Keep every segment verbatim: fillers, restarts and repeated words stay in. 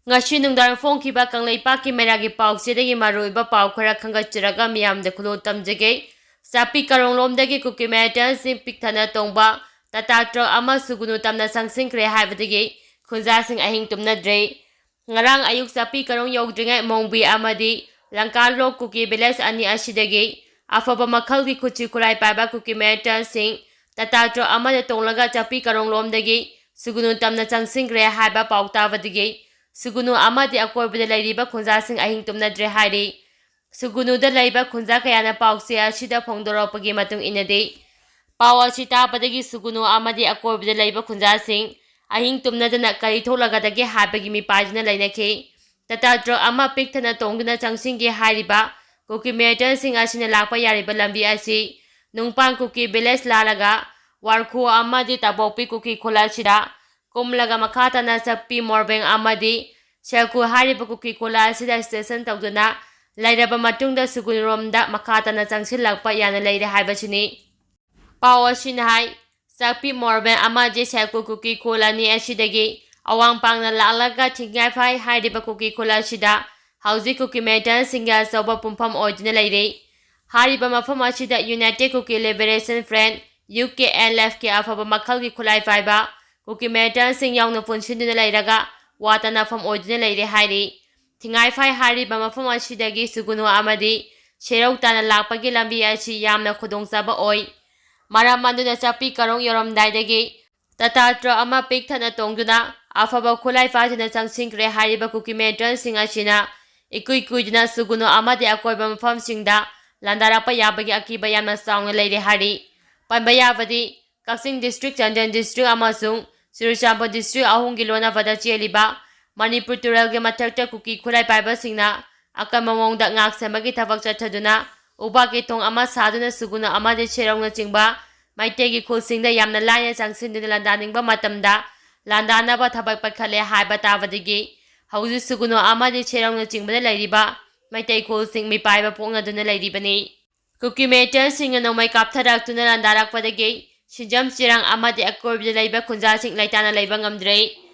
ꯉꯁꯤ ꯅꯨꯡꯗꯥꯡ ꯐꯣꯡꯈꯤꯕ ꯀꯪꯂꯩꯄꯥꯛꯀꯤ ꯃꯦꯔꯥꯒꯤ ꯄꯥꯎꯆꯦꯗꯒꯤ ꯃꯔꯨꯑꯣꯏꯕ ꯄꯥꯎ ꯈꯔ ꯈꯪꯒꯠꯆꯔꯒ ꯃꯤꯌꯥꯝꯗ ꯈꯨꯗꯣꯜ ꯇꯝꯖꯒꯦ꯫ ꯆꯥꯛꯄꯤ ꯀꯥꯔꯣꯡꯂꯣꯝꯗꯒꯤ ꯀꯨꯀꯤ ꯃꯤꯂꯤꯇꯦꯟꯁꯤꯡ ꯄꯤꯛ ꯊꯟꯅ ꯇꯣꯡꯕ ꯇꯥꯇꯥ ꯇ꯭ꯔꯛ ꯑꯃ ꯁꯨꯒꯨꯅꯨ ꯇꯝꯅ ꯆꯪꯁꯤꯟꯈ꯭ꯔꯦ ꯍꯥꯏꯕꯗꯒꯤ ꯈꯨꯟꯖꯥꯁꯤꯡ ꯑꯍꯤꯡ ꯇꯨꯝꯅꯗ꯭ꯔꯦ꯫ ꯉꯔꯥꯡ ꯑꯌꯨꯛ ꯆꯥꯛꯄꯤ ꯀꯥꯔꯣꯡ ꯌꯧꯗ꯭ꯔꯤꯉꯩ ꯃꯣꯡꯕꯤ ꯑꯃꯗꯤ ꯂꯪꯀꯥꯂꯣꯛ ꯀꯨꯀꯤ ꯚꯤꯂꯦꯖ ꯑꯅꯤ ꯑꯁꯤꯗꯒꯤ ꯑꯐꯕ ꯃꯈꯜꯒꯤ ꯈꯨꯠꯁꯨ ꯈꯨꯠꯂꯥꯏ ꯄꯥꯏꯕ ꯀꯨꯀꯤ ꯃꯤꯂꯤꯇꯦꯟꯁꯤꯡ ꯇꯥꯇꯥ ꯇ꯭ꯔꯛ ꯑꯃꯗ ꯇꯣꯡꯂꯒ ꯆꯥꯛꯄꯤ ꯀꯥꯔꯣꯡꯂꯣꯝꯗꯒꯤ ꯁꯨꯒꯨꯅꯨ ꯇꯝꯅ ꯆꯪꯁꯤꯟꯈ꯭ꯔꯦ ꯍꯥꯏꯕ ꯄꯥꯎ ꯇꯥꯕꯗꯒꯤ ꯁꯨꯒꯨꯅꯨ ꯑꯃꯗꯤ ꯑꯀꯣꯏꯕꯗ ꯂꯩꯔꯤꯕ ꯈꯨꯟꯖꯥꯁꯤꯡ ꯑꯍꯤꯡ ꯇꯨꯝꯅꯗ꯭ꯔꯦ ꯍꯥꯏꯔꯤ꯫ ꯁꯨꯒꯨꯅꯨꯗ ꯂꯩꯕ ꯈꯨꯟꯖꯥ ꯀꯌꯥꯅ ꯄꯥꯎꯆꯦ ꯑꯁꯤꯗ ꯐꯣꯡꯗꯣꯔꯛꯄꯒꯤ ꯃꯇꯨꯡ ꯏꯟꯅꯗꯤ, ꯄꯥꯎ ꯑꯁꯤ ꯇꯥꯕꯗꯒꯤ ꯁꯨꯒꯨꯅꯨ ꯑꯃꯗꯤ ꯑꯀꯣꯏꯕꯗ ꯂꯩꯕ ꯈꯨꯟꯖꯥꯁꯤꯡ ꯑꯍꯤꯡ ꯇꯨꯝꯅꯗꯅ ꯀꯔꯤ ꯊꯣꯛꯂꯒꯗꯒꯦ ꯍꯥꯏꯕꯒꯤ ꯃꯤꯄꯥꯏꯗꯨꯅ ꯂꯩꯅꯈꯤ꯫ ꯇꯥꯇꯥ ꯇ꯭ꯔꯛ ꯑꯃ ꯄꯤꯛ ꯊꯟꯅ ꯇꯣꯡꯗꯨꯅ ꯆꯪꯁꯤꯟꯒꯦ ꯍꯥꯏꯔꯤꯕ ꯀꯨꯀꯤ ꯃꯤꯂꯤꯇꯦꯟꯁꯤꯡ ꯑꯁꯤꯅ ꯂꯥꯛꯄ ꯌꯥꯔꯤꯕ ꯂꯝꯕꯤ ꯑꯁꯤ ꯅꯨꯡꯄꯥꯡ ꯀꯨꯀꯤ ꯚꯤꯂꯦꯖ ꯂꯥꯜꯂꯒ ꯋꯥꯔꯈꯨ ꯑꯃꯗꯤ ꯇꯥꯕꯣꯛꯄꯤ ꯀꯨꯀꯤ ꯈꯨꯜ ꯑꯁꯤꯗ ꯀꯨꯝꯂꯒ ꯃꯈꯥ ꯇꯥꯅ ꯆꯥꯛꯄꯤ ꯃꯣꯔꯕꯦꯡ ꯑꯃꯗꯤ ꯁꯦꯜꯀꯨ ꯍꯥꯏꯔꯤꯕ ꯀꯨꯀꯤ ꯈꯨꯜ ꯑꯁꯤꯗ ꯁ꯭ꯇꯦꯁꯟ ꯇꯧꯗꯨꯅ ꯂꯩꯔꯕ ꯃꯇꯨꯡꯗ ꯁꯨꯒꯨꯅꯨꯔꯣꯝꯗ ꯃꯈꯥ ꯇꯥꯅ ꯆꯪꯁꯤꯜꯂꯛꯄ ꯌꯥꯅ ꯂꯩꯔꯦ ꯍꯥꯏꯕꯁꯤꯅꯤ꯫ ꯄꯥꯎ ꯑꯁꯤꯅ ꯍꯥꯏ, ꯆꯥꯛꯄꯤ ꯃꯣꯔꯕꯦꯟ ꯑꯃꯗꯤ ꯁꯦꯜꯀꯨ ꯀꯨꯀꯤ ꯈꯨꯜ ꯑꯅꯤ ꯑꯁꯤꯗꯒꯤ ꯑꯋꯥꯡ ꯄꯥꯡꯅ ꯂꯥꯛꯂꯒ ꯊꯤꯡꯉꯥꯏꯐꯥꯏ ꯍꯥꯏꯔꯤꯕ ꯀꯨꯀꯤ ꯈꯨꯜ ꯑꯁꯤꯗ ꯍꯧꯖꯤꯛ ꯀꯨꯀꯤ ꯃꯤꯂꯤꯇꯦꯟꯁꯤꯡꯒꯤ ꯑꯆꯧꯕ ꯄꯨꯡꯐꯝ ꯑꯣꯏꯗꯨꯅ ꯂꯩꯔꯦ꯫ ꯍꯥꯏꯔꯤꯕ ꯃꯐꯝ ꯑꯁꯤꯗ united Kuki liberation front, U K L ꯑꯦꯐꯀꯤ ꯑꯐꯕ ꯃꯈꯜꯒꯤ ꯈꯨꯠꯂꯥꯏ ꯄꯥꯏꯕ ꯀꯨꯀꯤ ꯃꯤꯂꯤꯇꯦꯟꯁꯤꯡ ꯌꯥꯎꯅ ꯄꯨꯟꯁꯤꯟꯗꯨꯅ ꯂꯩꯔꯒ ꯋꯥ ꯇꯥꯅꯐꯝ ꯑꯣꯏꯗꯨꯅ ꯂꯩꯔꯦ ꯍꯥꯏꯔꯤ꯫ ꯊꯤꯡꯉꯥꯏꯐꯥꯏ ꯍꯥꯏꯔꯤꯕ ꯃꯐꯝ ꯑꯁꯤꯗꯒꯤ ꯁꯨꯒꯨꯅꯨ ꯑꯃꯗꯤ ꯁꯦꯔꯧ ꯇꯥꯅ ꯂꯥꯛꯄꯒꯤ ꯂꯝꯕꯤ ꯑꯁꯤ ꯌꯥꯝꯅ ꯈꯨꯗꯣꯡꯆꯥꯕ ꯑꯣꯏ꯫ ꯃꯔꯝ ꯑꯗꯨꯅ ꯆꯥꯛꯄꯤ ꯀꯥꯔꯣꯡ ꯌꯧꯔꯝꯗꯥꯏꯗꯒꯤ ꯇꯥꯇꯥ ꯇ꯭ꯔꯛ ꯑꯃ ꯄꯤꯛ ꯊꯟꯅ ꯇꯣꯡꯗꯨꯅ ꯑꯐꯕ ꯈꯨꯠꯂꯥꯏ ꯄꯥꯏꯗꯨꯅ ꯆꯪꯁꯤꯟꯈ꯭ꯔꯦ ꯍꯥꯏꯔꯤꯕ ꯀꯨꯀꯤ ꯃꯤꯂꯤꯇꯦꯟꯁꯤꯡ ꯑꯁꯤꯅ ꯏꯀꯨꯏ ꯀꯨꯏꯗꯅ ꯁꯨꯒꯨꯅꯨ ꯑꯃꯗꯤ ꯑꯀꯣꯏꯕ ꯃꯐꯝꯁꯤꯡꯗ ꯂꯥꯟꯗꯥꯔꯛꯄ ꯌꯥꯕꯒꯤ ꯑꯀꯤꯕ ꯌꯥꯝꯅ ꯆꯥꯎꯅ ꯂꯩꯔꯦ ꯍꯥꯏꯔꯤ꯫ ꯄꯟꯕ ꯌꯥꯕꯗꯤ, ꯀꯛꯆꯤꯡ ꯗꯤꯁꯇ꯭ꯔꯤꯛ, ꯆꯥꯟꯗꯦꯜ ꯗꯤꯁꯇ꯭ꯔꯤꯛ ꯑꯃꯁꯨꯡ ꯆꯨꯔꯆꯥꯟꯄꯨꯔ ꯗꯤꯁꯇ꯭ꯔꯤꯛ ꯑꯍꯨꯝꯒꯤ ꯂꯣꯟꯅꯕꯗ ꯆꯦꯜꯂꯤꯕ ꯃꯅꯤꯄꯨꯔ ꯇꯨꯔꯦꯜꯒꯤ ꯃꯊꯛꯇ ꯀꯨꯀꯤ ꯈꯨꯠꯂꯥꯏ ꯄꯥꯏꯕꯁꯤꯡꯅ ꯑꯀꯟꯕ ꯃꯑꯣꯡꯗ ꯉꯥꯛ ꯁꯦꯟꯕꯒꯤ ꯊꯕꯛ ꯆꯠꯊꯗꯨꯅ ꯎꯄꯥꯛꯀꯤ ꯊꯣꯡ ꯑꯃ ꯁꯥꯗꯨꯅ ꯁꯨꯒꯨꯅꯨ ꯑꯃꯗꯤ ꯁꯦꯔꯧꯅꯆꯤꯡꯕ ꯃꯩꯇꯩꯒꯤ ꯈꯨꯜꯁꯤꯡꯗ ꯌꯥꯝꯅ ꯂꯥꯏꯅ ꯆꯪꯁꯤꯟꯗꯨꯅ ꯂꯥꯟꯗꯥꯅꯤꯡꯕ ꯃꯇꯝꯗ ꯂꯥꯟꯗꯥꯅꯕ ꯊꯕꯛ ꯄꯥꯏꯈꯠꯂꯦ ꯍꯥꯏꯕ ꯇꯥꯕꯗꯒꯤ ꯍꯧꯖꯤꯛ ꯁꯨꯒꯨꯅꯨ ꯑꯃꯗꯤ ꯁꯦꯔꯧꯅꯆꯤꯡꯕꯗ ꯂꯩꯔꯤꯕ ꯃꯩꯇꯩ ꯈꯨꯜꯁꯤꯡ ꯃꯤꯄꯥꯏꯕ ꯄꯣꯛꯅꯗꯨꯅ ꯂꯩꯔꯤꯕꯅꯤ꯫ ꯀꯨꯀꯤ ꯃꯤꯂꯤꯇꯦꯟꯁꯤꯡꯅ ꯅꯣꯡꯃꯩ ꯀꯥꯞꯊꯔꯛꯇꯨꯅ ꯂꯥꯟꯗꯥꯔꯛꯄꯗꯒꯤ ꯁꯤꯡꯖꯥꯝ ꯆꯤꯔꯥꯡ ꯑꯃꯗꯤ ꯑꯀꯣꯏꯕꯗ ꯂꯩꯕ ꯈꯨꯟꯖꯥꯁꯤꯡ ꯂꯩꯇꯥꯅ ꯂꯩꯕ ꯉꯝꯗ꯭ꯔꯦ꯫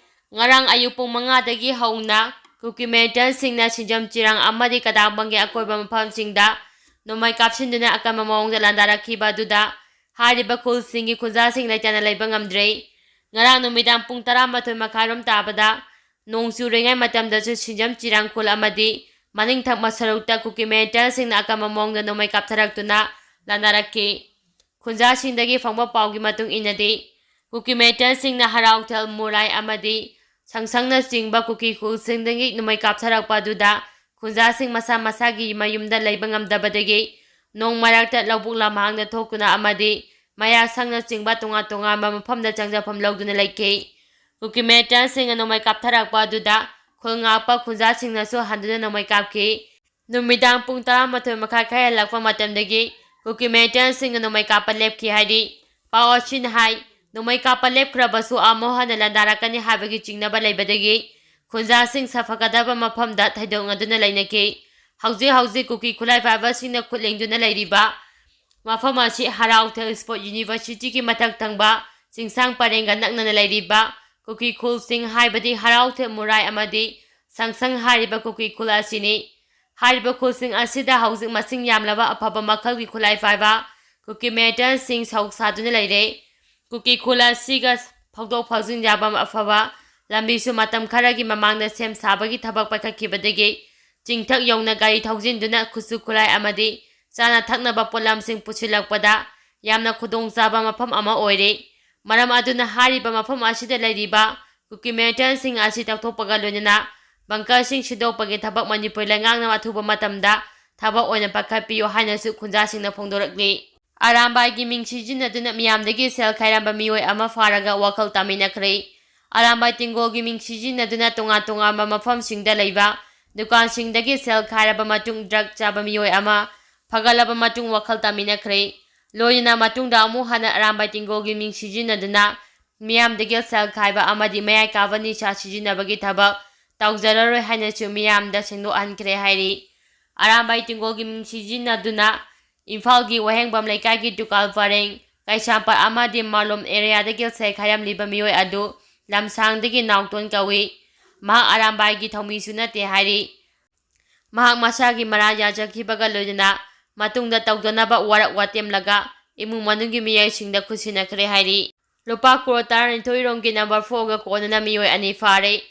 ꯉꯔꯥꯡ ꯑꯌꯨꯛ ꯄꯨꯡ ꯃꯉꯥꯗꯒꯤ ꯍꯧꯅ ꯀꯨꯀꯤ ꯃꯤꯂꯤꯇꯦꯟꯁꯤꯡꯅ ꯁꯤꯡꯖꯥꯝ ꯆꯤꯔꯥꯡ ꯑꯃꯗꯤ ꯀꯗꯥꯡꯕꯪꯒꯤ ꯑꯀꯣꯏꯕ ꯃꯐꯝꯁꯤꯡꯗ ꯅꯣꯡꯃꯩ ꯀꯥꯞꯁꯤꯟꯗꯨꯅ ꯑꯀꯟꯕ ꯃꯑꯣꯡꯗ ꯂꯥꯟꯗꯥꯔꯛꯈꯤꯕ ꯑꯗꯨꯗ ꯍꯥꯏꯔꯤꯕ ꯈꯨꯜꯁꯤꯡꯒꯤ ꯈꯨꯟꯖꯥꯁꯤꯡ ꯂꯩꯇꯅ ꯂꯩꯕ ꯉꯝꯗ꯭ꯔꯦ꯫ ꯉꯔꯥꯡ ꯅꯨꯃꯤꯗꯥꯡ ꯄꯨꯡ ꯇꯔꯥꯃꯥꯊꯣꯏ ꯃꯈꯥꯏꯔꯣꯝ ꯇꯥꯕꯗ ꯅꯣꯡ ꯆꯨꯔꯤꯉꯩ ꯃꯇꯝꯗꯁꯨ ꯁꯤꯡꯖꯥꯝ ꯆꯤꯔꯥꯡ ꯈꯨꯜ ꯑꯃꯗꯤ ꯃꯅꯤꯡ ꯊꯪꯕ ꯁꯔꯨꯛꯇ ꯀꯨꯀꯤ ꯃꯤꯂꯤꯇꯦꯟꯁꯤꯡꯅ ꯑꯀꯟꯕ ꯃꯑꯣꯡꯗ ꯅꯣꯡꯃꯩ ꯀꯥꯞꯊꯔꯛꯇꯨꯅ ꯂꯥꯟꯗꯥꯔꯛꯈꯤ꯫ ꯈꯨꯟꯖꯥꯁꯤꯡꯗꯒꯤ ꯐꯪꯕ ꯄꯥꯎꯒꯤ ꯃꯇꯨꯡ ꯏꯟꯅꯗꯤ, ꯀꯨꯀꯤ ꯃꯤꯂꯤꯇꯦꯟꯁꯤꯡꯅ ꯍꯔꯥꯎꯊꯦꯜ, ꯃꯨꯔꯥꯏ ꯑꯃꯗꯤ ꯁꯪꯁꯪꯅꯆꯤꯡꯕ ꯀꯨꯀꯤ ꯈꯨꯜꯁꯤꯡꯗꯒꯤ ꯅꯣꯡꯃꯩ ꯀꯥꯞꯊꯔꯛꯄ ꯑꯗꯨꯗ ꯈꯨꯟꯖꯥꯁꯤꯡ ꯃꯁꯥ ꯃꯁꯥꯒꯤ ꯃꯌꯨꯝꯗ ꯂꯩꯕ ꯉꯝꯗꯕꯗꯒꯤ ꯅꯣꯡ ꯃꯔꯛꯇ ꯂꯧꯕꯨꯛ ꯂꯝꯍꯥꯡꯗ ꯊꯣꯛꯇꯨꯅ ꯑꯃꯗꯤ ꯃꯌꯥꯁꯪꯅꯆꯤꯡꯕ ꯇꯣꯉꯥꯟ ꯇꯣꯉꯥꯟꯕ ꯃꯐꯝꯗ ꯆꯪꯖꯐꯝ ꯂꯧꯗꯨꯅ ꯂꯩꯈꯤ꯫ ꯀꯨꯀꯤ ꯃꯤꯂꯤꯇꯦꯟꯁꯤꯡꯅ ꯅꯣꯡꯃꯩ ꯀꯥꯞꯊꯔꯛꯄ ꯑꯗꯨꯗ ꯈꯨꯜ ꯉꯥꯛꯄ ꯈꯨꯟꯖꯥꯁꯤꯡꯅꯁꯨ ꯍꯟꯗꯨꯅ ꯅꯣꯡꯃꯩ ꯀꯥꯞꯈꯤ꯫ ꯅꯨꯃꯤꯗꯥꯡ ꯄꯨꯡ ꯇꯔꯥꯃꯥꯊꯣꯏ ꯃꯈꯥꯏ ꯈꯔ ꯍꯦꯜꯂꯛꯄ ꯃꯇꯝꯗꯒꯤ ꯀꯨꯀꯤ ꯃꯤꯂꯤꯇꯦꯟꯁꯤꯡꯅ ꯅꯣꯡꯃꯩ ꯀꯥꯞꯄ ꯂꯦꯞꯈꯤ ꯍꯥꯏꯔꯤ꯫ ꯄꯥꯎ ꯑꯁꯤꯅ ꯍꯥꯏ, ꯅꯣꯡꯃꯩ ꯀꯥꯞꯄ ꯂꯦꯞꯈ꯭ꯔꯕꯁꯨ ꯑꯃꯨꯛ ꯍꯟꯅ ꯂꯥꯟꯗꯥꯔꯛꯀꯅꯤ ꯍꯥꯏꯕꯒꯤ ꯆꯤꯡꯅꯕ ꯂꯩꯕꯗꯒꯤ ꯈꯨꯟꯖꯥꯁꯤꯡ ꯁꯥꯐꯒꯗꯕ ꯃꯐꯝꯗ ꯊꯩꯗꯣꯛꯅꯗꯨꯅ ꯂꯩꯅꯈꯤ꯫ ꯍꯧꯖꯤꯛ ꯍꯧꯖꯤꯛ ꯀꯨꯀꯤ ꯈꯨꯠꯂꯥꯏ ꯄꯥꯏꯕꯁꯤꯡꯅ ꯈꯨꯠ ꯂꯦꯡꯗꯨꯅ ꯂꯩꯔꯤꯕ ꯃꯐꯝ ꯑꯁꯤ ꯍꯔꯥꯎꯊꯦꯜ ꯁ꯭ꯄꯣꯔꯠ ꯌꯨꯅꯤꯚꯔꯁꯤꯇꯤꯒꯤ ꯃꯊꯛ ꯊꯪꯕ ꯆꯤꯡꯁꯥꯡ ꯄꯔꯦꯡꯒ ꯅꯛꯅꯅ ꯂꯩꯔꯤꯕ ꯀꯨꯀꯤ ꯈꯨꯜꯁꯤꯡ, ꯍꯥꯏꯕꯗꯤ ꯍꯔꯥꯎꯊꯦꯜ, ꯃꯨꯔꯥꯏ ꯑꯃꯗꯤ ꯁꯪꯁꯪ ꯍꯥꯏꯔꯤꯕ ꯀꯨꯀꯤ ꯈꯨꯜ ꯑꯁꯤꯅꯤ꯫ ꯍꯥꯏꯔꯤꯕ ꯈꯨꯜꯁꯤꯡ ꯑꯁꯤꯗ ꯍꯧꯖꯤꯛ ꯃꯁꯤꯡ ꯌꯥꯝꯂꯕ ꯑꯐꯕ ꯃꯈꯜꯒꯤ ꯈꯨꯠꯂꯥꯏ ꯄꯥꯏꯕ ꯀꯨꯀꯤ ꯃꯤꯂꯤꯇꯦꯟꯁꯤꯡ ꯁꯔꯨꯛ ꯁꯥꯗꯨꯅ ꯂꯩꯔꯦ꯫ ꯀꯨꯀꯤ ꯈꯨꯜ ꯑꯁꯤꯒ ꯐꯥꯎꯗꯣꯛ ꯐꯥꯎꯖꯤꯟ ꯌꯥꯕ ꯑꯐꯕ ꯂꯝꯕꯤꯁꯨ ꯃꯇꯝ ꯈꯔꯒꯤ ꯃꯃꯥꯡꯗ ꯁꯦꯝ ꯁꯥꯕꯒꯤ ꯊꯕꯛ ꯄꯥꯏꯈꯠꯈꯤꯕꯗꯒꯤ ꯆꯤꯡꯊꯛ ꯌꯧꯅ ꯒꯥꯔꯤ ꯊꯧꯖꯤꯟꯗꯨꯅ ꯈꯨꯠꯁꯨ ꯈꯨꯠꯂꯥꯏ ꯑꯃꯗꯤ ꯆꯥꯅ ꯊꯛꯅꯕ ꯄꯣꯠꯂꯝꯁꯤꯡ ꯄꯨꯁꯤꯜꯂꯛꯄꯗ ꯌꯥꯝꯅ ꯈꯨꯗꯣꯡꯆꯥꯕ ꯃꯐꯝ ꯑꯃ ꯑꯣꯏꯔꯦ꯫ ꯃꯔꯝ ꯑꯗꯨꯅ ꯍꯥꯏꯔꯤꯕ ꯃꯐꯝ ꯑꯁꯤꯗ ꯂꯩꯔꯤꯕ ꯀꯨꯀꯤ ꯃꯤꯂꯤꯇꯦꯟꯁꯤꯡ ꯑꯁꯤ ꯇꯧꯊꯣꯛꯄꯒ ꯂꯣꯏꯅꯅ ꯕꯪꯀꯔꯁꯤꯡ ꯁꯤꯗꯣꯛꯄꯒꯤ ꯊꯕꯛ ꯃꯅꯤꯄꯨꯔ ꯂꯩꯉꯥꯛꯅ ꯑꯊꯨꯕ ꯃꯇꯝꯗ ꯊꯕꯛ ꯑꯣꯏꯅ ꯄꯥꯏꯈꯠꯄꯤꯌꯨ ꯍꯥꯏꯅꯁꯨ ꯈꯨꯟꯖꯥꯁꯤꯡꯅ ꯐꯣꯡꯗꯣꯔꯛꯂꯤ꯫ ꯑꯔꯥꯝꯕꯥꯏꯒꯤ ꯃꯤꯡ ꯁꯤꯖꯤꯟꯅꯗꯨꯅ ꯃꯤꯌꯥꯝꯗꯒꯤ ꯁꯦꯜ ꯈꯥꯏꯔꯝꯕ ꯃꯤꯑꯣꯏ ꯑꯃ ꯐꯥꯔꯒ ꯋꯥꯈꯜ ꯇꯥꯃꯤꯟꯅꯈ꯭ꯔꯦ꯫ ꯑꯔꯥꯝꯕꯥꯏ ꯇꯦꯡꯒꯣꯜꯒꯤ ꯃꯤꯡ ꯁꯤꯖꯤꯟꯅꯗꯨꯅ ꯇꯣꯉꯥꯟ ꯇꯣꯉꯥꯟꯕ ꯃꯐꯝꯁꯤꯡꯗ ꯂꯩꯕ ꯗꯨꯀꯥꯟꯁꯤꯡꯗꯒꯤ ꯁꯦꯜ ꯈꯥꯏꯔꯕ ꯃꯇꯨꯡ ꯗ꯭ꯔꯒ ꯆꯥꯕ ꯃꯤꯑꯣꯏ ꯑꯃ ꯐꯒꯠꯂꯕ ꯃꯇꯨꯡ ꯋꯥꯈꯜ ꯇꯥꯃꯤꯟꯅꯈ꯭ꯔꯦ꯫ ꯂꯣꯏꯅꯅ ꯃꯇꯨꯡꯗ ꯑꯃꯨꯛ ꯍꯟꯅ ꯑꯔꯥꯝꯕꯥꯏ ꯇꯦꯡꯒꯣꯜꯒꯤ ꯃꯤꯡ ꯁꯤꯖꯤꯟꯅꯗꯨꯅ ꯃꯤꯌꯥꯝꯗꯒꯤ ꯁꯦꯜ ꯈꯥꯏꯕ ꯑꯃꯗꯤ ꯃꯌꯥꯏ ꯀꯥꯕ ꯅꯤꯁꯥ ꯁꯤꯖꯤꯟꯅꯕꯒꯤ ꯊꯕꯛ ꯇꯧꯖꯔꯔꯣꯏ ꯍꯥꯏꯅꯁꯨ ꯃꯤꯌꯥꯝꯗ ꯁꯦꯡꯗꯣꯛꯍꯟꯈ꯭ꯔꯦ ꯍꯥꯏꯔꯤ꯫ ꯑꯔꯥꯝꯕꯥꯏ ꯇꯦꯡꯒꯣꯜꯒꯤ ꯃꯤꯡ ꯁꯤꯖꯤꯟꯅꯗꯨꯅ ꯏꯝꯐꯥꯜꯒꯤ ꯋꯥꯍꯦꯡꯕꯝ ꯂꯩꯀꯥꯏꯒꯤ ꯗꯨꯀꯥꯜ ꯄꯔꯦꯡ, ꯀꯩꯁꯥꯝꯄꯥꯠ ꯑꯃꯗꯤ ꯃꯥꯂꯣꯝ ꯑꯦꯔꯤꯌꯥꯗꯒꯤ ꯁꯦꯜ ꯈꯥꯏꯔꯝꯂꯤꯕ ꯃꯤꯑꯣꯏ ꯑꯗꯨ ꯂꯝꯁꯥꯡꯗꯒꯤ ꯅꯥꯎꯇꯣꯟ ꯀꯧꯏ꯫ ꯃꯍꯥꯛ ꯑꯔꯥꯝꯕꯥꯏꯒꯤ ꯊꯧꯃꯤꯁꯨ ꯅꯠꯇꯦ ꯍꯥꯏꯔꯤ꯫ ꯃꯍꯥꯛ ꯃꯁꯥꯒꯤ ꯃꯔꯥꯜ ꯌꯥꯖꯈꯤꯕꯒ ꯂꯣꯏꯅꯅ ꯃꯇꯨꯡꯗ ꯇꯧꯗꯅꯕ ꯋꯥꯔꯛ ꯋꯥꯇꯦꯝꯂꯒ ꯏꯃꯨꯡ ꯃꯅꯨꯡꯒꯤ ꯃꯤꯑꯣꯏꯁꯤꯡꯗ ꯈꯨꯠꯁꯤꯟꯅꯈ꯭ꯔꯦ ꯍꯥꯏꯔꯤ꯫ ꯂꯨꯄꯥ ꯀ꯭ꯔꯣꯔ ꯇꯔꯥꯅꯤꯊꯣꯏ ꯔꯣꯝꯒꯤ ꯅꯝꯕꯔ ꯐꯣꯔꯒ ꯀꯣꯟꯅꯅ ꯃꯤꯑꯣꯏ ꯑꯅꯤ ꯐꯥꯔꯦ꯫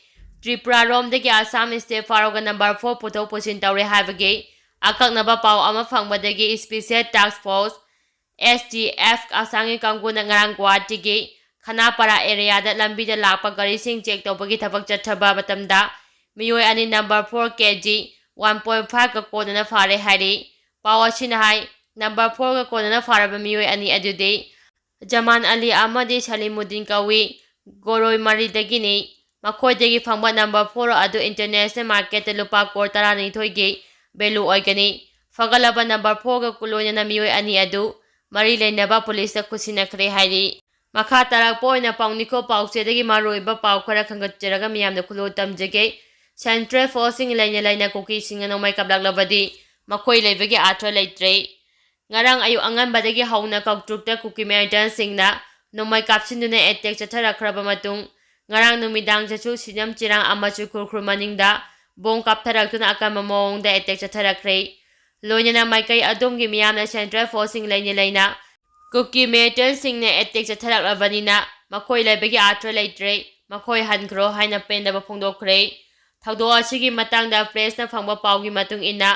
ꯇ꯭ꯔꯤꯄꯨꯔꯥ ꯔꯣꯝꯗꯒꯤ ꯑꯁꯥꯝ ꯁ꯭ꯇꯦꯠ ꯐꯥꯎꯔꯒ ꯅꯝꯕꯔ ꯐꯣꯔ ꯄꯨꯊꯣꯛ ꯄꯨꯁꯤꯟ ꯇꯧꯔꯦ ꯍꯥꯏꯕꯒꯤ ꯑꯀꯛꯅꯕ ꯄꯥꯎ ꯑꯃ ꯐꯪꯕꯗꯒꯤ ꯏꯁꯄꯤꯁꯦꯜ ꯇꯥꯛꯁ ꯐꯣꯔꯁ, ꯑꯦꯁ ꯇꯤ ꯑꯦꯐ, ꯑꯁꯥꯝꯒꯤ ꯀꯥꯡꯕꯨꯅ ꯉꯔꯥꯡ ꯒꯨꯋꯥꯍꯥꯇꯤꯒꯤ ꯈꯅꯥꯄꯥꯔꯥ ꯑꯦꯔꯤꯌꯥꯗ ꯂꯝꯕꯤꯗ ꯂꯥꯛꯄ ꯒꯥꯔꯤꯁꯤꯡ ꯆꯦꯛ ꯇꯧꯕꯒꯤ ꯊꯕꯛ ꯆꯠꯊꯕ ꯃꯇꯝꯗ ꯃꯤꯑꯣꯏ ꯑꯅꯤ number four K G one point ꯐꯥꯏꯚꯀ ꯀꯣꯟꯅꯅ ꯐꯥꯔꯦ ꯍꯥꯏꯔꯤ꯫ ꯄꯥꯎ ꯑꯁꯤꯅ ꯍꯥꯏ, ꯅꯝꯕꯔ ꯐꯣꯔꯒ ꯀꯣꯟꯅꯅ ꯐꯥꯔꯕ ꯃꯤꯑꯣꯏ ꯑꯅꯤ ꯑꯗꯨꯗꯤ ꯖꯃꯥꯟ ꯑꯂꯤ ꯑꯃꯗꯤ ꯁꯂꯤꯃꯨꯗꯤꯟ ꯀꯧꯏ꯫ ꯒꯣꯔꯣꯏ ꯃꯔꯤꯗꯒꯤꯅꯤ꯫ ꯃꯈꯣꯏꯗꯒꯤ ꯐꯪꯕ ꯅꯝꯕꯔ ꯐꯣꯔ ꯑꯗꯨ ꯏꯟꯇꯔꯅꯦꯁꯅꯦꯜ ꯃꯥꯔꯀꯦꯠꯇ ꯂꯨꯄꯥ ꯀ꯭ꯔꯣꯔ ꯇꯔꯥꯅꯤꯊꯣꯏꯒꯤ ꯚꯦꯂꯨ ꯑꯣꯏꯒꯅꯤ꯫ ꯐꯒꯠꯂꯕ ꯅꯝꯕꯔ ꯐꯣꯔꯒ ꯂꯣꯏꯅꯅ ꯃꯤꯑꯣꯏ ꯑꯅꯤ ꯑꯗꯨ ꯃꯔꯤ ꯂꯩꯅꯕ ꯄꯨꯂꯤꯁꯇ ꯈꯨꯠꯁꯤꯟꯅꯈ꯭ꯔꯦ ꯍꯥꯏꯔꯤ꯫ ꯃꯈꯥ ꯇꯥꯔꯛꯄ ꯑꯣꯏꯅ ꯄꯥꯎꯅꯤꯈꯣ ꯄꯥꯎꯆꯦꯗꯒꯤ ꯃꯔꯨꯑꯣꯏꯕ ꯄꯥꯎ ꯈꯔ ꯈꯟꯒꯠꯆꯔꯒ ꯃꯤꯌꯥꯝꯗ ꯈꯨꯂꯣ ꯇꯝꯖꯒꯦ꯫ ꯁꯦꯟꯇ꯭ꯔꯦꯜ ꯐꯣꯔꯁꯁꯤꯡ ꯂꯩꯅ ꯂꯩꯅ ꯀꯨꯀꯤꯁꯤꯡꯅ ꯅꯣꯡꯃꯩ ꯀꯥꯞꯂꯛꯂꯕꯗꯤ ꯃꯈꯣꯏ ꯂꯩꯕꯒꯤ ꯑꯥꯔꯊ ꯂꯩꯇ꯭ꯔꯦ꯫ ꯉꯔꯥꯡ ꯑꯌꯨꯛ ꯑꯉꯟꯕꯗꯒꯤ ꯍꯧꯅ ꯀꯧꯇ꯭ꯔꯨꯛꯇ ꯀꯨꯀꯤ ꯃꯤꯂꯤꯇꯦꯟꯠꯁꯤꯡꯅ ꯅꯣꯡꯃꯩ ꯀꯥꯞꯁꯤꯟꯗꯨꯅ ꯑꯦꯇꯦꯛ ꯆꯠꯊꯔꯛꯈ꯭ꯔꯕ ꯃꯇꯨꯡ, ꯉꯔꯥꯡ ꯅꯨꯃꯤꯗꯥꯡꯗꯁꯨ ꯁꯤꯖꯝ ꯆꯤꯔꯥꯡ ꯑꯃꯁꯨ ꯈꯨꯔꯈꯨꯜ ꯃꯅꯤꯡꯗ ꯕꯣꯝ ꯀꯥꯞꯊꯔꯛꯇꯨꯅ ꯑꯀꯟꯕ ꯃꯑꯣꯡꯗ ꯑꯦꯇꯦꯛ ꯆꯠꯊꯔꯛꯈ꯭ꯔꯦ꯫ ꯂꯣꯏꯅꯅ ꯃꯥꯏꯀꯩ ꯑꯗꯣꯝꯒꯤ ꯃꯤꯌꯥꯝꯅ ꯁꯦꯟꯇ꯭ꯔꯦꯜ ꯐꯣꯔꯁꯁꯤꯡ ꯂꯩꯅ ꯂꯩꯅ ꯀꯨꯀꯤ ꯃꯤꯂꯤꯇꯦꯟꯠꯁꯤꯡꯅ ꯑꯦꯇꯦꯛ ꯆꯠꯊꯔꯛꯂꯕꯅꯤꯅ ꯃꯈꯣꯏ ꯂꯩꯕꯒꯤ ꯑꯥꯔꯊ ꯂꯩꯇ꯭ꯔꯦ, ꯃꯈꯣꯏ ꯍꯟꯈ꯭ꯔꯣ ꯍꯥꯏꯅ ꯄꯦꯟꯗꯕ ꯐꯣꯡꯗꯣꯛꯈ꯭ꯔꯦ꯫ ꯊꯧꯗꯣꯛ ꯑꯁꯤꯒꯤ ꯃꯇꯥꯡꯗ ꯄ꯭ꯔꯦꯁꯅ ꯐꯪꯕ ꯄꯥꯎꯒꯤ ꯃꯇꯨꯡ ꯏꯟꯅ,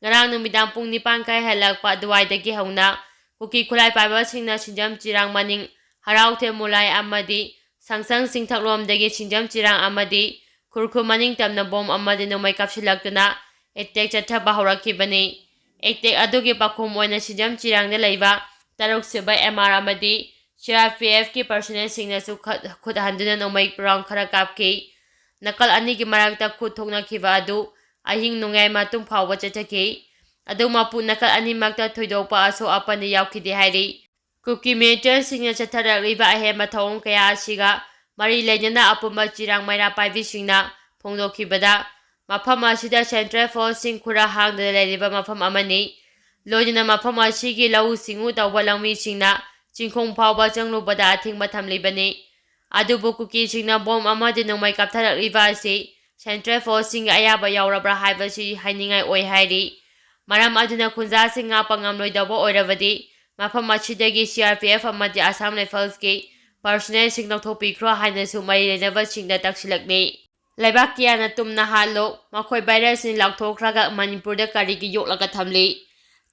ꯉꯔꯥꯡ ꯅꯨꯃꯤꯗꯥꯡ ꯄꯨꯡ ꯅꯤꯄꯥꯟ ꯈꯔ ꯍꯦꯜꯂꯛꯄ ꯑꯗꯨꯋꯥꯏꯗꯒꯤ ꯍꯧꯅ ꯀꯨꯀꯤ ꯈꯨꯠꯂꯥꯏ ꯄꯥꯏꯕꯁꯤꯡꯅ ꯁꯤꯡꯖꯝ ꯆꯤꯔꯥꯡ ꯃꯅꯤꯡ, ꯍꯔꯥꯎꯊꯦꯝ ꯃꯨꯂꯥꯏ ꯑꯃꯗꯤ ꯁꯪꯁꯪ ꯆꯤꯡꯊꯛꯂꯣꯝꯗꯒꯤ ꯁꯤꯡꯖꯝ ꯆꯤꯔꯥꯡ ꯑꯃꯗꯤ ꯈꯨꯔꯈꯨꯜ ꯃꯅꯤꯡ ꯇꯝꯅ ꯕꯣꯝ ꯑꯃꯗꯤ ꯅꯣꯡꯃꯩ ꯀꯥꯞꯁꯤꯜꯂꯛꯇꯨꯅ ꯑꯦꯇꯦꯛ ꯆꯠꯊꯕ ꯍꯧꯔꯛꯈꯤꯕꯅꯤ꯫ ꯑꯦꯇꯦꯛ ꯑꯗꯨꯒꯤ ꯄꯥꯎꯈꯨꯝ ꯑꯣꯏꯅ ꯁꯤꯡꯖꯝ ꯆꯤꯔꯥꯡꯗ ꯂꯩꯕ ꯇꯔꯨꯛ ꯁꯨꯕ ꯑꯦꯝ ꯑꯥꯔ ꯑꯃꯗꯤ ꯁꯤ ꯑꯥꯔ ꯄꯤ ꯑꯦꯐꯀꯤ ꯄꯔꯁꯣꯅꯦꯜꯁꯤꯡꯅꯁꯨ ꯈꯠ-, ꯈꯨꯠ ꯍꯟꯗꯨꯅ ꯅꯣꯡꯃꯩ ꯔꯥꯎꯟ ꯈꯔ ꯀꯥꯞꯈꯤ꯫ ꯅꯥꯀꯜ ꯑꯅꯤꯒꯤ ꯃꯔꯛꯇ ꯈꯨꯠ ꯊꯣꯛꯅꯈꯤꯕ ꯑꯗꯨ ꯑꯍꯤꯡ ꯅꯣꯡꯌꯥꯏ ꯃꯇꯨꯡ ꯐꯥꯎꯕ ꯆꯠꯊꯈꯤ꯫ ꯑꯗꯨꯕꯨ ꯃꯄꯨ ꯅꯥꯀꯜ ꯑꯅꯤꯃꯛꯇ ꯊꯣꯏꯗꯣꯛꯄ ꯑꯁꯣꯛ ꯑꯄꯟꯗꯤ ꯌꯥꯎꯈꯤꯗꯦ ꯍꯥꯏꯔꯤ꯫ ꯀꯨꯀꯤ ꯃꯤꯂꯤꯇꯦꯟꯠꯁꯤꯡꯅ ꯆꯠꯊꯔꯛꯂꯤꯕ ꯑꯍꯦꯟꯕ ꯊꯧꯑꯣꯡ ꯀꯌꯥ ꯑꯁꯤꯒ ꯃꯔꯤ ꯂꯩꯅꯅ ꯑꯄꯨꯟꯕ ꯆꯤꯔꯥꯡ ꯃꯩꯔꯥ ꯄꯥꯏꯕꯤꯁꯤꯡꯅ ꯐꯣꯡꯗꯣꯛꯈꯤꯕꯗ, ꯃꯐꯝ ꯑꯁꯤꯗ ꯁꯦꯟꯇ꯭ꯔꯦꯜ ꯐꯣꯔꯁꯁꯤꯡ ꯈꯨꯔ ꯍꯥꯡꯗꯅ ꯂꯩꯔꯤꯕ ꯃꯐꯝ ꯑꯃꯅꯤ꯫ ꯂꯣꯏꯅꯅ ꯃꯐꯝ ꯑꯁꯤꯒꯤ ꯂꯧꯎ ꯁꯤꯡꯎ ꯇꯧꯕ ꯂꯧꯃꯤꯁꯤꯡꯅ ꯆꯤꯡꯈꯣꯡ ꯐꯥꯎꯕ ꯆꯪꯂꯨꯕꯗ ꯑꯊꯤꯡꯕ ꯊꯝꯂꯤꯕꯅꯤ꯫ ꯑꯗꯨꯕꯨ ꯀꯨꯀꯤꯁꯤꯡꯅ ꯕꯣꯝ ꯑꯃꯗꯤ ꯅꯣꯡꯃꯩ ꯀꯥꯞꯊꯔꯛꯂꯤꯕ ꯑꯁꯤ ꯁꯦꯟꯇ꯭ꯔꯦꯜ ꯐꯣꯔꯁꯁꯤꯡꯒꯤ ꯑꯌꯥꯕ ꯌꯥꯎꯔꯕ꯭ꯔꯥ ꯍꯥꯏꯕꯁꯤ ꯍꯥꯏꯅꯤꯡꯉꯥꯏ ꯑꯣꯏ ꯍꯥꯏꯔꯤ꯫ ꯃꯔꯝ ꯑꯗꯨꯅ ꯈꯨꯟꯖꯥꯁꯤꯡ ꯉꯥꯛꯄ ꯉꯝꯂꯣꯏꯗꯧꯕ ꯑꯣꯏꯔꯕꯗꯤ ꯃꯐꯝ ꯑꯁꯤꯗꯒꯤ ꯁꯤ ꯑꯥꯔ ꯄꯤ ꯑꯦꯐ ꯑꯃꯗꯤ ꯑꯁꯥꯝ ꯔꯥꯏꯐꯜꯁꯀꯤ ꯄꯔꯁꯣꯅꯦꯜꯁꯤꯡ ꯂꯧꯊꯣꯛꯄꯤꯈ꯭ꯔꯣ ꯍꯥꯏꯅꯁꯨ ꯃꯔꯤ ꯂꯩꯅꯕꯁꯤꯡꯗ ꯇꯛꯁꯤꯜꯂꯛꯂꯤ꯫ ꯂꯩꯕꯥꯛ ꯀꯌꯥꯅ ꯇꯨꯝꯅ ꯍꯥꯠꯂꯨ, ꯃꯈꯣꯏ ꯚꯥꯏꯔꯁꯅꯤ ꯂꯥꯎꯊꯣꯛꯈ꯭ꯔꯒ ꯃꯅꯤꯄꯨꯔꯗ ꯀꯔꯤꯒꯤ ꯌꯣꯛꯂꯒ ꯊꯝꯂꯤ?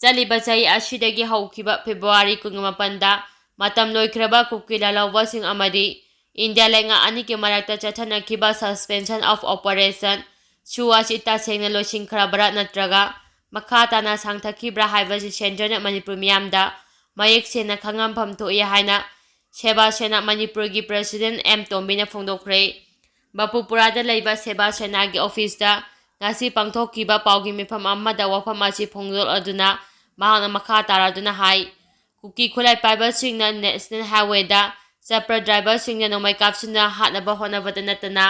ꯆꯠꯂꯤꯕ ꯆꯍꯤ ꯑꯁꯤꯗꯒꯤ ꯍꯧꯈꯤꯕ ꯐꯦꯕ꯭ꯔꯨꯋꯥꯔꯤ ꯀꯨꯟꯃꯥꯄꯟꯗ ꯃꯇꯝ ꯂꯣꯏꯈ꯭ꯔꯕ ꯀꯨꯀꯤ ꯂꯥꯜꯍꯧꯕꯁꯤꯡ ꯑꯃꯗꯤ ꯏꯟꯗꯤꯌꯥ ꯂꯩꯉꯥꯛ ꯑꯅꯤꯒꯤ ꯃꯔꯛꯇ ꯆꯠꯊꯅꯈꯤꯕ suspension of operation ꯁꯨ ꯑꯁꯤ ꯇꯁꯦꯡꯅ ꯂꯣꯏꯁꯤꯟꯈ꯭ꯔꯕ꯭ꯔꯥ ꯅꯠꯇ꯭ꯔꯒ ꯃꯈꯥ ꯇꯥꯅ ꯁꯥꯡꯊꯈꯤꯕ꯭ꯔꯥ ꯍꯥꯏꯕꯁꯤ ꯁꯦꯟꯇꯔꯅ ꯃꯅꯤꯄꯨꯔ ꯃꯤꯌꯥꯝꯗ ꯃꯌꯦꯛ ꯁꯦꯡꯅ ꯈꯪꯍꯟꯐꯝ ꯊꯣꯛꯏ ꯍꯥꯏꯅ ꯁꯦꯕꯥ ꯁꯦꯅꯥ ꯃꯅꯤꯄꯨꯔꯒꯤ ꯄ꯭ꯔꯁꯤꯗꯦꯟ ꯑꯦꯝ ꯇꯣꯝꯕꯤꯅ ꯐꯣꯡꯗꯣꯛꯈ꯭ꯔꯦ꯫ ꯕꯄꯨꯄꯨꯔꯥꯗ ꯂꯩꯕ ꯁꯦꯕꯥ ꯁꯦꯅꯥꯒꯤ ꯑꯣꯐꯤꯁꯇ ꯉꯁꯤ ꯄꯥꯡꯊꯣꯛꯈꯤꯕ ꯄꯥꯎꯒꯤ ꯃꯤꯐꯝ ꯑꯃꯗ ꯋꯥꯐꯝ ꯑꯁꯤ ꯐꯣꯡꯗꯣꯛꯂꯗꯨꯅ ꯃꯍꯥꯛꯅ ꯃꯈꯥ ꯇꯥꯔꯗꯨꯅ ꯍꯥꯏ, ꯀꯨꯀꯤ ꯈꯨꯠꯂꯥꯏ ꯄꯥꯏꯕꯁꯤꯡꯅ ꯅꯦꯁꯅꯦꯜ ꯍꯥꯏꯋꯦꯗ ꯆꯠꯄ ꯗ꯭ꯔꯥꯏꯚꯔꯁꯤꯡꯅ ꯅꯣꯡꯃꯩ ꯀꯥꯞꯁꯤꯟꯅ ꯍꯥꯠꯅꯕ ꯍꯣꯠꯅꯕꯗ ꯅꯠꯇꯅ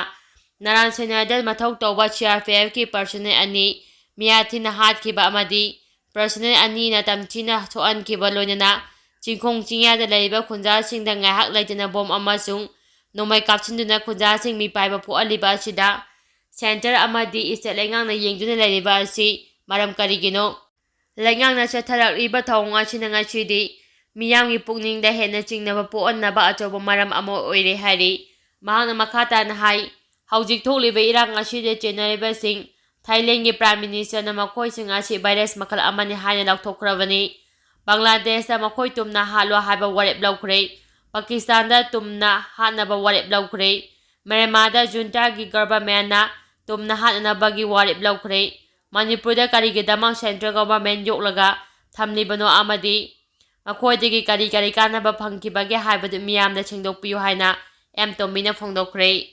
ꯅꯔꯥꯟ ꯁꯦꯅꯥꯗ ꯃꯊꯧ ꯇꯧꯕ ꯁꯤ ꯑꯥꯔ ꯄꯤ ꯑꯦꯐꯀꯤ ꯄꯔꯁꯣꯅꯦꯜ ꯑꯅꯤ ꯃꯤꯌꯥ ꯊꯤꯅ ꯍꯥꯠꯈꯤꯕ ꯑꯃꯗꯤ ꯄꯔꯁꯣꯅꯦꯜ ꯑꯅꯤꯅ ꯇꯝꯊꯤꯅ ꯁꯣꯛꯍꯟꯈꯤꯕ ꯂꯣꯏꯅꯅ ꯆꯤꯡꯈꯣꯡ ꯆꯤꯡꯌꯥꯗ ꯂꯩꯔꯤꯕ ꯈꯨꯟꯖꯥꯁꯤꯡꯗ ꯉꯥꯏꯍꯥꯛ ꯂꯩꯇꯅ ꯕꯣꯝ ꯑꯃꯁꯨꯡ ꯅꯣꯡꯃꯩ ꯀꯥꯞꯁꯤꯟꯗꯨꯅ ꯈꯨꯟꯖꯥꯁꯤꯡ ꯃꯤꯄꯥꯏꯕ ꯄꯣꯛꯍꯜꯂꯤꯕ ꯑꯁꯤꯗ ꯁꯦꯟꯇꯔ ꯑꯃꯗꯤ ꯏꯁꯇꯦꯠ ꯂꯩꯉꯥꯛꯅ ꯌꯦꯡꯗꯨꯅ ꯂꯩꯔꯤꯕ ꯑꯁꯤ ꯃꯔꯝ ꯀꯔꯤꯒꯤꯅꯣ? ꯂꯩꯉꯥꯛꯅ ꯆꯠꯊꯔꯛꯂꯤꯕ ꯊꯧꯑꯣꯡ ꯑꯁꯤꯅ ꯉꯁꯤꯗꯤ ꯃꯤꯌꯥꯝꯒꯤ ꯄꯨꯛꯅꯤꯡꯗ ꯍꯦꯟꯅ ꯆꯤꯡꯅꯕ ꯄꯣꯛꯍꯟꯅꯕ ꯑꯆꯧꯕ ꯃꯔꯝ ꯑꯃ ꯑꯣꯏꯔꯦ ꯍꯥꯏꯔꯤ꯫ ꯃꯍꯥꯛꯅ ꯃꯈꯥ ꯇꯥꯅ ꯍꯥꯏ, ꯍꯧꯖꯤꯛ ꯊꯣꯛꯂꯤꯕ ꯏꯔꯥꯡ ꯑꯁꯤꯗ ꯆꯦꯟꯅꯔꯤꯕꯁꯤꯡ ꯊꯥꯏꯂꯦꯟꯒꯤ ꯄ꯭ꯔꯥꯏꯝ ꯃꯤꯅꯤꯁꯇꯔꯅ ꯃꯈꯣꯏꯁꯤꯡ ꯑꯁꯤ ꯚꯥꯏꯔꯁ ꯃꯈꯜ ꯑꯃꯅꯤ ꯍꯥꯏꯅ ꯂꯥꯎꯊꯣꯛꯈ꯭ꯔꯕꯅꯤ꯫ ꯕꯪꯒ꯭ꯂꯥꯗꯦꯁꯇ ꯃꯈꯣꯏ ꯇꯨꯝꯅ ꯍꯥꯠꯂꯣ ꯍꯥꯏꯕ ꯋꯥꯔꯦꯞ ꯂꯧꯈ꯭ꯔꯦ꯫ ꯄꯥꯀꯤꯁꯇꯥꯟꯗ ꯇꯨꯝꯅ ꯍꯥꯠꯅꯕ ꯋꯥꯔꯦꯞ ꯂꯧꯈ꯭ꯔꯦ꯫ ꯃ꯭ꯌꯥꯟꯃꯥꯔꯗ ꯖꯨꯟꯇꯥꯒꯤ ꯒꯚꯔꯟꯃꯦꯟꯅ ꯇꯨꯝꯅ ꯍꯥꯠꯅꯅꯕꯒꯤ ꯋꯥꯔꯦꯞ ꯂꯧꯈ꯭ꯔꯦ꯫ ꯃꯅꯤꯄꯨꯔꯗ ꯀꯔꯤꯒꯤꯗꯃꯛ ꯁꯦꯟꯇ꯭ꯔꯦꯜ ꯒꯚꯔꯟꯃꯦꯟ ꯌꯣꯛꯂꯒ ꯊꯝꯂꯤꯕꯅꯣ ꯑꯃꯗꯤ ꯃꯈꯣꯏꯗꯒꯤ ꯀꯔꯤ ꯀꯔꯤ ꯀꯥꯟꯅꯕ ꯐꯪꯈꯤꯕꯒꯦ ꯍꯥꯏꯕꯗꯨ ꯃꯤꯌꯥꯝꯗ ꯁꯦꯡꯗꯣꯛꯄꯤꯌꯨ ꯍꯥꯏꯅ ꯑꯦꯝ ꯇꯣꯝꯕꯤꯅ ꯐꯣꯡꯗꯣꯛꯈ꯭ꯔꯦ꯫